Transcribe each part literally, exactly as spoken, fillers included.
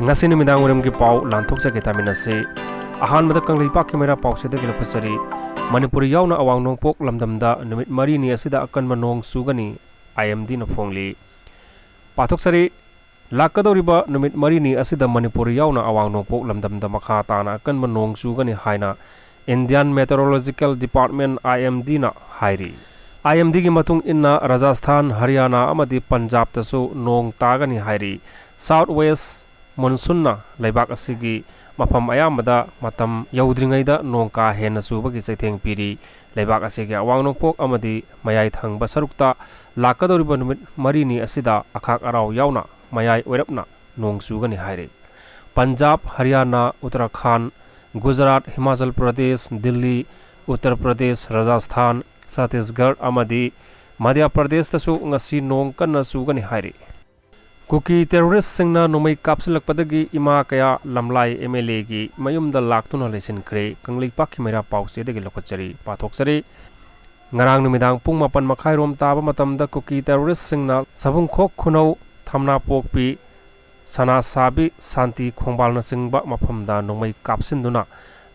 ꯉꯁꯤ ꯅꯨꯃꯤꯗꯥꯡ ꯋꯥꯏꯔꯝꯒꯤ ꯄꯥꯎ ꯂꯥꯟꯊꯣꯛꯆꯒꯦ ꯇꯥꯃꯤꯟꯅꯁꯤ꯫ ꯑꯍꯥꯟꯕꯗ ꯀꯪꯂꯩꯄꯥꯛꯀꯤ ꯃꯩꯔꯥ ꯄꯥꯎꯆꯦꯗꯒꯤ ꯂꯧꯈꯠꯆꯔꯤ꯫ ꯃꯅꯤꯄꯨꯔ ꯌꯥꯎꯅ ꯑꯋꯥꯡ ꯅꯣꯡꯄꯣꯛ ꯂꯝꯗꯝꯗ ꯅꯨꯃꯤꯠ ꯃꯔꯤꯅꯤ ꯑꯁꯤꯗ ꯑꯀꯟꯕ ꯅꯣꯡ ꯆꯨꯒꯅꯤ, IMDꯅ ꯐꯣꯡꯂꯤ꯫ ꯄꯥꯊꯣꯛꯆꯔꯤ꯫ ꯂꯥꯛꯀꯗꯧꯔꯤꯕ ꯅꯨꯃꯤꯠ ꯃꯔꯤꯅꯤ ꯑꯁꯤꯗ ꯃꯅꯤꯄꯨꯔ ꯌꯥꯎꯅ ꯑꯋꯥꯡ ꯅꯣꯡꯄꯣꯛ ꯂꯝꯗꯝꯗ ꯃꯈꯥ ꯇꯥꯅ ꯑꯀꯟꯕ ꯅꯣꯡ ꯆꯨꯒꯅꯤ ꯍꯥꯏꯅ Indian Meteorological Department, IMDꯅ ꯍꯥꯏꯔꯤ꯫ IMDꯒꯤ ꯃꯇꯨꯡ ꯏꯟꯅ ꯔꯥꯖꯁꯊꯥꯟ, ꯍꯔꯤꯌꯥꯅꯥ ꯑꯃꯗꯤ ꯄꯟꯖꯥꯕꯇꯁꯨ ꯅꯣꯡ ꯇꯥꯒꯅꯤ ꯍꯥꯏꯔꯤ꯫ South West Monsoonꯅ ꯂꯩꯕꯥꯛ ꯑꯁꯤꯒꯤ ꯃꯐꯝ ꯑꯌꯥꯝꯕꯗ ꯃꯇꯝ ꯌꯧꯗ꯭ꯔꯤꯉꯩꯗ ꯅꯣꯡ ꯀꯥ ꯍꯦꯟꯅ ꯆꯨꯕꯒꯤ ꯆꯩꯊꯦꯡ ꯄꯤꯔꯤ꯫ ꯂꯩꯕꯥꯛ ꯑꯁꯤꯒꯤ ꯑꯋꯥꯡ ꯅꯣꯡꯄꯣꯛ ꯑꯃꯗꯤ ꯃꯌꯥꯏ ꯊꯪꯕ ꯁꯔꯨꯛꯇ ꯂꯥꯛꯀꯗꯧꯔꯤꯕ ꯅꯨꯃꯤꯠ ꯃꯔꯤꯅꯤ ꯑꯁꯤꯗ ꯑꯈꯥꯛ ꯑꯔꯥꯎ ꯌꯥꯎꯅ ꯃꯌꯥꯏ ꯑꯣꯏꯔꯞꯅ ꯅꯣꯡ ꯆꯨꯒꯅꯤ ꯍꯥꯏꯔꯤ꯫ ꯄꯟꯖꯥꯕ, ꯍꯔꯤꯌꯥꯅꯥ, ꯎꯠꯇꯔꯥꯈꯥꯟꯗ, ꯒꯨꯖꯔꯥꯠ, ꯍꯤꯃꯥꯆꯜ ꯄ꯭ꯔꯗꯦꯁ, ꯗꯤꯜꯂꯤ, ꯎꯠꯇꯔ ꯄ꯭ꯔꯗꯦꯁ, ꯔꯥꯖꯁꯊꯥꯟ, ꯆꯇꯤꯁꯒꯔ ꯑꯃꯗꯤ ꯃꯙ꯭ꯌ ꯄ꯭ꯔꯗꯦꯁꯇꯁꯨ ꯉꯁꯤ ꯅꯣꯡ ꯀꯟꯅ ꯆꯨꯒꯅꯤ ꯍꯥꯏꯔꯤ꯫ ꯀꯨꯀꯤ ꯇꯦꯔꯣꯔꯤꯁꯁꯤꯡꯅ ꯅꯣꯡꯃꯩ ꯀꯥꯞꯁꯤꯜꯂꯛꯄꯗꯒꯤ ꯏꯃꯥ ꯀꯌꯥ ꯂꯝꯂꯥꯏ MLAꯒꯤ ꯃꯌꯨꯝꯗ ꯂꯥꯛꯇꯨꯅ ꯂꯩꯁꯤꯟꯈ꯭ꯔꯦ꯫ ꯀꯪꯂꯩꯄꯥꯛꯀꯤ ꯃꯩꯔꯥ ꯄꯥꯎꯆꯦꯗꯒꯤ ꯂꯧꯈꯠꯆꯔꯤ, ꯄꯥꯊꯣꯛꯆꯔꯤ꯫ ꯉꯔꯥꯡ ꯅꯨꯃꯤꯗꯥꯡ ꯄꯨꯡ ꯃꯥꯄꯟ ꯃꯈꯥꯏꯔꯣꯝ ꯇꯥꯕ ꯃꯇꯝꯗ ꯀꯨꯀꯤ ꯇꯦꯔꯣꯔꯤꯁꯁꯤꯡꯅ ꯁꯕꯨꯡꯈꯣꯛ ꯈꯨꯅꯧ, ꯊꯝꯅꯥꯄꯣꯛꯄꯤ, ꯁꯅꯥꯁꯥꯕꯤ, ꯁꯥꯟꯇꯤ ꯈꯣꯡꯕꯥꯜꯅꯆꯤꯡꯕ ꯃꯐꯝꯗ ꯅꯣꯡꯃꯩ ꯀꯥꯞꯁꯤꯟꯗꯨꯅ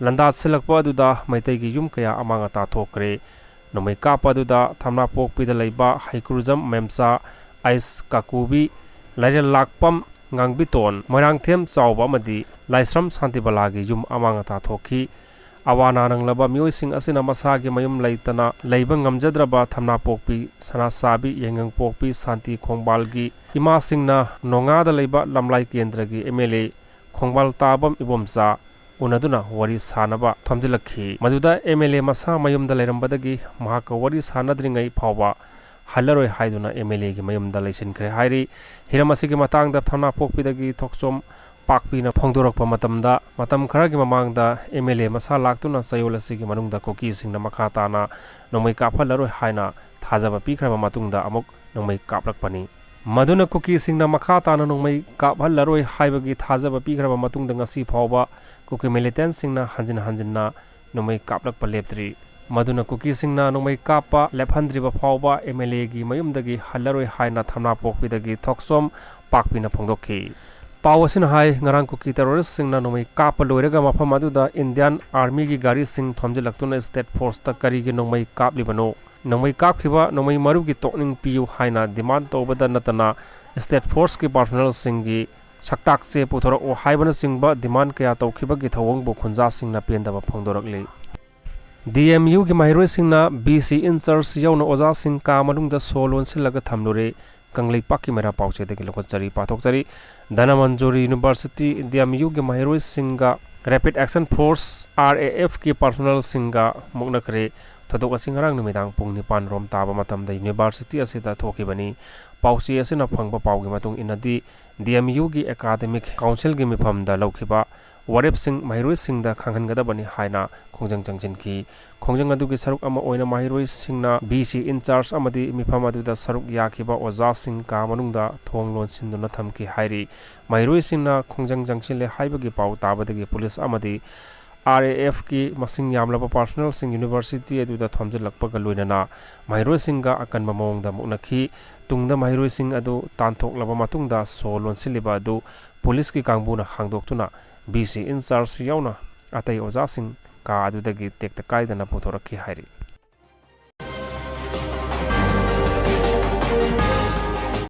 ꯂꯥꯟꯗꯥꯁꯤꯜꯂꯛꯄ ꯑꯗꯨꯗ ꯃꯩꯇꯩꯒꯤ ꯌꯨꯝ ꯀꯌꯥ ꯑꯃꯥꯡ ꯑꯇꯥ ꯊꯣꯛꯈ꯭ꯔꯦ꯫ ꯅꯣꯡꯃꯩ ꯀꯥꯞꯄ ꯑꯗꯨꯗ ꯊꯝꯅꯥꯄꯣꯛꯄꯤꯗ ꯂꯩꯕ ꯍꯩꯀ꯭ꯔꯨꯖꯝ ꯃꯦꯝꯆꯥ, ꯑꯥꯏꯁ ꯀꯥꯀꯨꯕꯤ, ꯂꯥꯏꯔꯦꯜ ꯂꯥꯛꯄꯝ, ꯉꯥꯡꯕꯤꯇꯣꯟ, ꯃꯣꯏꯔꯥꯡꯊꯦꯝ ꯆꯥꯎꯕ ꯑꯃꯗꯤ ꯂꯥꯏꯁ꯭ꯔꯝ ꯁꯥꯟꯇꯤꯕꯂꯥꯒꯤ ꯌꯨꯝ ꯑꯃꯥꯡ ꯑꯇꯥ ꯊꯣꯛꯈꯤ꯫ ꯑꯋꯥ ꯑꯅꯥ ꯅꯪꯂꯕ ꯃꯤꯑꯣꯏꯁꯤꯡ ꯑꯁꯤꯅ ꯃꯁꯥꯒꯤ ꯃꯌꯨꯝ ꯂꯩꯇꯅ ꯂꯩꯕ ꯉꯝꯖꯗ꯭ꯔꯕ ꯊꯝꯅꯥꯄꯣꯛꯄꯤ, ꯁꯅꯥꯁꯥꯕꯤ, ꯌꯥꯏꯉꯪꯄꯣꯛꯄꯤ, ꯁꯥꯟꯇꯤ ꯈꯣꯡꯕꯥꯜꯒꯤ ꯏꯃꯥꯁꯤꯡꯅ ꯅꯣꯡꯉꯥꯗ ꯂꯩꯕ ꯂꯝꯂꯥꯏ ꯀꯦꯟꯗ꯭ꯔꯒꯤ MLA ꯈꯣꯡꯕꯥꯜ ꯇꯥꯕꯝ ꯏꯕꯣꯝꯆꯥ ꯎꯅꯗꯨꯅ ꯋꯥꯔꯤ ꯁꯥꯅꯕ ꯊꯣꯝꯖꯤꯜꯂꯛꯈꯤ꯫ ꯃꯗꯨꯗ MLA ꯃꯁꯥ ꯃꯌꯨꯝꯗ ꯂꯩꯔꯝꯕꯗꯒꯤ ꯃꯍꯥꯛꯀ ꯋꯥꯔꯤ ꯁꯥꯅꯗ꯭ꯔꯤꯉꯩ ꯐꯥꯎꯕ ꯍꯜꯂꯔꯣꯏ ꯍꯥꯏꯗꯨꯅ MLAꯒꯤ ꯃꯌꯨꯝꯗ ꯂꯩꯁꯤꯟꯈ꯭ꯔꯦ ꯍꯥꯏꯔꯤ꯫ ꯍꯤꯔꯝ ꯑꯁꯤꯒꯤ ꯃꯇꯥꯡꯗ ꯊꯝꯅꯥꯄꯣꯛꯄꯤꯗꯒꯤ ꯊꯣꯛꯆꯣꯝ ꯄꯥꯛꯄꯤꯅ ꯐꯣꯡꯗꯣꯔꯛꯄ ꯃꯇꯝꯗ, ꯃꯇꯝ ꯈꯔꯒꯤ ꯃꯃꯥꯡꯗ MLA ꯃꯁꯥ ꯂꯥꯛꯇꯨꯅ ꯆꯌꯣꯜ ꯑꯁꯤꯒꯤ ꯃꯅꯨꯡꯗ ꯀꯨꯀꯤꯁꯤꯡꯅ ꯃꯈꯥ ꯇꯥꯅ ꯅꯣꯡꯃꯩ ꯀꯥꯞꯍꯜꯂꯔꯣꯏ ꯍꯥꯏꯅ ꯊꯥꯖꯕ ꯄꯤꯈ꯭ꯔꯕ ꯃꯇꯨꯡꯗ ꯑꯃꯨꯛ ꯅꯣꯡꯃꯩ ꯀꯥꯞꯂꯛꯄꯅꯤ꯫ ꯃꯗꯨꯅ ꯀꯨꯀꯤꯁꯤꯡꯅ ꯃꯈꯥ ꯇꯥꯅ ꯅꯣꯡꯃꯩ ꯀꯥꯞꯍꯜꯂꯔꯣꯏ ꯍꯥꯏꯕꯒꯤ ꯊꯥꯖꯕ ꯄꯤꯈ꯭ꯔꯕ ꯃꯇꯨꯡꯗ ꯉꯁꯤ ꯐꯥꯎꯕ ꯀꯨꯀꯤ militantꯁꯤꯡꯅ ꯍꯟꯖꯤꯟ ꯍꯟꯖꯤꯟꯅ ꯅꯣꯡꯃꯩ ꯀꯥꯞꯂꯛꯄ ꯂꯦꯞꯇ꯭ꯔꯤ꯫ ꯃꯗꯨꯅ ꯀꯨꯀꯤꯁꯤꯡꯅ ꯅꯣꯡꯃꯩ ꯀꯥꯞꯄ ꯂꯦꯞꯍꯟꯗ꯭ꯔꯤꯕ ꯐꯥꯎꯕ MLAꯒꯤ ꯃꯌꯨꯝꯗꯒꯤ ꯍꯜꯂꯔꯣꯏ ꯍꯥꯏꯅ ꯊꯝꯅꯥꯄꯣꯛꯄꯤꯗꯒꯤ ꯊꯣꯛꯆꯣꯝ ꯄꯥꯛꯄꯤꯅ ꯐꯣꯡꯗꯣꯛꯈꯤ꯫ ꯄꯥꯎ ꯑꯁꯤꯅ ꯍꯥꯏ, ꯉꯔꯥꯡ ꯀꯨꯀꯤ ꯇꯦꯔꯣꯔꯤꯁꯁꯤꯡꯅ ꯅꯣꯡꯃꯩ ꯀꯥꯞꯄ ꯂꯣꯏꯔꯒ ꯃꯐꯝ ꯑꯗꯨꯗ ꯏꯟꯗꯤꯌꯥꯟ ꯑꯥꯔꯃꯤꯒꯤ ꯒꯥꯔꯤꯁꯤꯡ ꯊꯣꯝꯖꯤꯜꯂꯛꯇꯨꯅ ꯁ꯭ꯇꯦꯠ ꯐꯣꯔꯁꯇ ꯀꯔꯤꯒꯤ ꯅꯣꯡꯃꯩ ꯀꯥꯞꯂꯤꯕꯅꯣ? ꯅꯣꯡꯃꯩ ꯀꯥꯞꯈꯤꯕ ꯅꯣꯡꯃꯩ ꯃꯔꯨꯒꯤ ꯇꯣꯛꯅꯤꯡ ꯄꯤꯌꯨ ꯍꯥꯏꯅ ꯗꯤꯃꯥꯟ ꯇꯧꯕꯗ ꯅꯠꯇꯅ ꯁ꯭ꯇꯦꯠ ꯐꯣꯔꯁꯀꯤ ꯄꯥꯔꯁꯣꯅꯦꯜꯁꯤꯡꯒꯤ ꯁꯛꯇꯥꯛꯁꯦ ꯄꯨꯊꯣꯔꯛꯎ ꯍꯥꯏꯕꯅꯆꯤꯡꯕ ꯗꯤꯃꯥꯟ ꯀꯌꯥ ꯇꯧꯈꯤꯕꯒꯤ ꯊꯧꯑꯣꯡꯕꯨ ꯈꯨꯟꯖꯥꯁꯤꯡꯅ ꯄꯦꯟꯗꯕ ꯐꯣꯡꯗꯣꯔꯛꯂꯤ꯫ ꯗꯤ ꯑꯦꯝ ꯌꯨꯒꯤ ꯃꯍꯩꯔꯣꯏꯁꯤꯡꯅ ꯚꯤ ꯁꯤ ꯏꯟꯆꯥꯔꯖ ꯌꯥꯎꯅ ꯑꯣꯖꯥꯁꯤꯡ ꯀꯥ ꯃꯅꯨꯡꯗ ꯁꯣ ꯂꯣꯟꯁꯤꯜꯂꯒ ꯊꯝꯂꯨꯔꯦ꯫ ꯀꯪꯂꯩꯄꯥꯛꯀꯤ ꯃꯩꯔꯥ ꯄꯥꯎꯆꯦꯗꯒꯤ ꯂꯧꯈꯠꯆꯔꯤ꯫ ꯄꯥꯊꯣꯛꯆꯔꯤ꯫ ꯙꯅꯃꯟꯖꯨꯔꯤ ꯌꯨꯅꯤꯚꯔꯁꯤꯇꯤ, ꯗꯤ ꯑꯦꯝ ꯌꯨꯒꯤ ꯃꯍꯩꯔꯣꯏꯁꯤꯡꯒ ꯔꯦꯄꯤꯗ ꯑꯦꯛꯁꯟ ꯐꯣꯔꯁ, ꯑꯥꯔ ꯑꯦ ꯑꯦꯐꯀꯤ ꯄꯥꯔꯁꯣꯅꯦꯜꯁꯤꯡꯒ ꯃꯨꯛꯅꯈ꯭ꯔꯦ꯫ ꯊꯧꯗꯣꯛ ꯑꯁꯤ ꯉꯔꯥꯡ ꯅꯨꯃꯤꯗꯥꯡ ꯄꯨꯡ ꯅꯤꯄꯥꯟ ꯔꯣꯝ ꯇꯥꯕ ꯃꯇꯝꯗ ꯌꯨꯅꯤꯚꯔꯁꯤꯇꯤ ꯑꯁꯤꯗ ꯊꯣꯛꯈꯤꯕꯅꯤ꯫ ꯄꯥꯎꯆꯦ ꯑꯁꯤꯅ ꯐꯪꯕ ꯄꯥꯎꯒꯤ ꯃꯇꯨꯡ ꯏꯟꯅꯗꯤ, ꯗꯤ ꯑꯦꯝ ꯌꯨꯒꯤ ꯑꯦꯀꯥꯗꯃꯤꯛ ꯀꯥꯎꯟꯁꯤꯜꯒꯤ ꯃꯤꯐꯝꯗ ꯂꯧꯈꯤꯕ ꯋꯥꯔꯦꯞꯁꯤꯡ ꯃꯍꯩꯔꯣꯏꯁꯤꯡꯗ ꯈꯪꯍꯟꯒꯗꯕꯅꯤ ꯍꯥꯏꯅ ꯈꯣꯡꯖꯪ ꯆꯪꯁꯤꯟꯈꯤ꯫ ꯈꯣꯡꯖꯪ ꯑꯗꯨꯒꯤ ꯁꯔꯨꯛ ꯑꯃ ꯑꯣꯏꯅ ꯃꯍꯩꯔꯣꯏꯁꯤꯡꯅ ꯚꯤ ꯁꯤ ꯏꯟꯆꯥꯔꯖ ꯑꯃꯗꯤ ꯃꯤꯐꯝ ꯑꯗꯨꯗ ꯁꯔꯨꯛ ꯌꯥꯈꯤꯕ ꯑꯣꯖꯥꯁꯤꯡ ꯀꯥ ꯃꯅꯨꯡꯗ ꯊꯣꯡ ꯂꯣꯟꯁꯤꯟꯗꯨꯅ ꯊꯝꯈꯤ ꯍꯥꯏꯔꯤ꯫ ꯃꯍꯩꯔꯣꯏꯁꯤꯡꯅ ꯈꯣꯡꯖꯪ ꯆꯪꯁꯤꯜꯂꯦ ꯍꯥꯏꯕꯒꯤ ꯄꯥꯎ ꯇꯥꯕꯗꯒꯤ ꯄꯨꯂꯤꯁ ꯑꯃꯗꯤ ꯑꯥꯔ ꯑꯦ ꯑꯦꯐꯀꯤ ꯃꯁꯤꯡ ꯌꯥꯝꯂꯕ ꯄꯥꯔꯁꯣꯅꯦꯜꯁꯤꯡ ꯌꯨꯅꯤꯚꯔꯁꯤꯇꯤ ꯑꯗꯨꯗ ꯊꯣꯝꯖꯤꯜꯂꯛꯄꯒ ꯂꯣꯏꯅꯅ ꯃꯍꯩꯔꯣꯏꯁꯤꯡꯒ ꯑꯀꯟꯕ ꯃꯑꯣꯡꯗ ꯃꯨꯛꯅꯈꯤ꯫ ꯇꯨꯡꯗ ꯃꯍꯩꯔꯣꯏꯁꯤꯡ ꯑꯗꯨ ꯇꯥꯟꯊꯣꯛꯂꯕ ꯃꯇꯨꯡꯗ ꯁꯣ ꯂꯣꯟꯁꯤꯜꯂꯤꯕ ꯑꯗꯨ ꯄꯨꯂꯤꯁꯀꯤ ꯀꯥꯡꯕꯨꯅ ꯍꯥꯡꯗꯣꯛꯇꯨꯅ ꯚꯤ ꯁꯤ ꯏꯟꯆꯥꯔꯖ ꯌꯥꯎꯅ ꯑꯇꯩ ꯑꯣꯖꯥꯁꯤꯡ ꯀꯥ ꯑꯗꯨꯗꯒꯤ ꯇꯦꯛꯇ ꯀꯥꯏꯗꯅ ꯄꯨꯊꯣꯔꯛꯈꯤ ꯍꯥꯏꯔꯤ꯫